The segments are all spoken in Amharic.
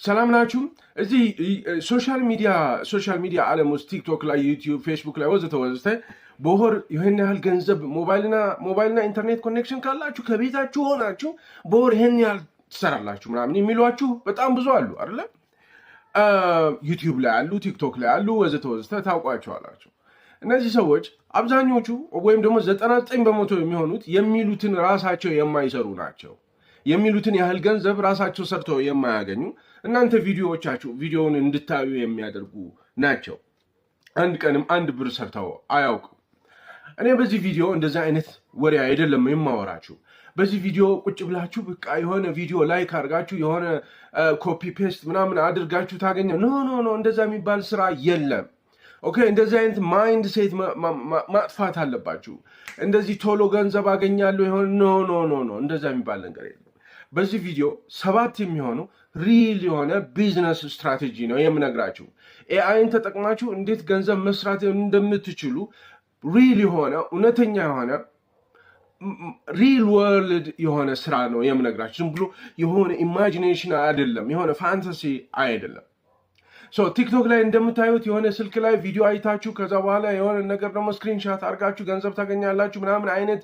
ሰላም ናችሁ? እዚህ social media ዓለም ውስጥ ቲክቶክ ላይ፣ ዩቲዩብ፣ ፌስቡክ ላይ ወዘተ ወዘተ በወር ይህን ያህል ገንዘብ ሞባይልና ኢንተርኔት connection ካላችሁ ከቤታችሁ ሆናችሁ በወር ይህን ያህል ትሰራላችሁ ምናምን የሚሏችሁ በጣም ብዙ አሉ አይደለ? ዩቲዩብ ላይ አሉ፣ ቲክቶክ ላይ አሉ፣ ወዘተ ወዘተ ታውቋቸዋላችሁ። እነዚህ ሰዎች አብዛኞቹ ወይም ደግሞ 99% የሚሆኑት የሚሉትን ራሳቸው የማይሰሩ ናቸው። የሚሉትን ያህል ገንዘብ ራሳቸው ሰርተው የማያገኙ፣ እናንተ ቪዲዮዎቻችሁ ቪዲዮውን እንድታዩ የሚያደርጉ ናቸው። አንድ ቀንም አንድ ብር ሰርተው አያውቁም። እኔ በዚህ ቪዲዮ እንደዚህ አይነት ወሬ አይደለም የማወራችሁ። በዚህ ቪዲዮ ቁጭ ብላችሁ በቃ የሆነ ቪዲዮ like አድርጋችሁ የሆነ copy paste ምናምን አድርጋችሁ ታገኘ፣ no, no, no፣ እንደዛ የሚባል ስራ የለም። Okay፣ እንደዚህ አይነት mindset ማጥፋት አለባችሁ። እንደዚህ ቶሎ ገንዘብ አገኛለሁ የሆነ፣ no, no, no, no፣ እንደዛ የሚባል ነገር የለም። በዚህ ቪዲዮ ሰባት የሚሆኑ real የሆነ business strategy ነው የምነግራችሁ። AI ን ተጠቅማችሁ እንዴት ገንዘብ መስራት እንደምትችሉ real የሆነ፣ እውነተኛ የሆነ፣ real world የሆነ ስራ ነው የምነግራችሁ። ዝም ብሎ የሆነ imagination አይደለም፣ የሆነ fantasy አይደለም። ቲክቶክ ላይ እንደምታዩት የሆነ ስልክ ላይ ቪዲዮ አይታችሁ ከዛ በኋላ የሆነ ነገር ደግሞ screenshot አድርጋችሁ ገንዘብ ታገኛላችሁ ምናምን አይነት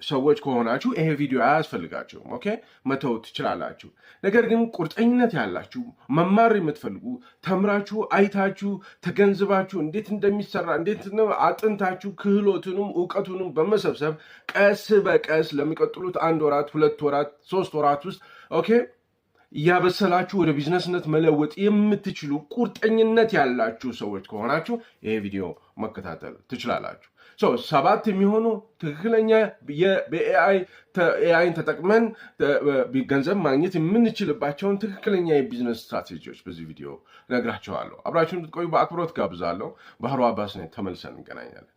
ሰዎች ከሆናችሁ ይሄ ቪዲዮ አያስፈልጋችሁም። Okay፣ መተው ትችላላችሁ። ነገር ግን ቁርጠኝነት ያላችሁ፣ መማር የምትፈልጉ፣ ተምራችሁ፣ አይታችሁ፣ ተገንዝባችሁ፣ እንዴት እንደሚሰራ እንዴት አጥንታችሁ፣ ክህሎቱንም እውቀቱንም በመሰብሰብ ቀስ በቀስ ለሚቀጥሉት አንድ ወራት፣ 2 ወራት፣ 3 ወራት ውስጥ okay እያበሰላችሁ ወደ ቢዝነስነት መለወጥ የምትችሉ ቁርጠኝነት ያላችሁ ሰዎች ከሆናችሁ ይሄ ቪዲዮ መከታተል ትችላላችሁ። ሰባት የሚሆኑ ትክክለኛ በ AI ን ተጠቅመን ገንዘብ ማግኘት የምንችልባቸውን ትክክለኛ የ business strategy ዎች በዚህ ቪዲዮ እነግራችኋለሁ። አብራችሁ እንድትቆዩ በአክብሮት ጋብዛለሁ። ባህሩ አባስ ነኝ። ተመልሰን እንገናኛለን።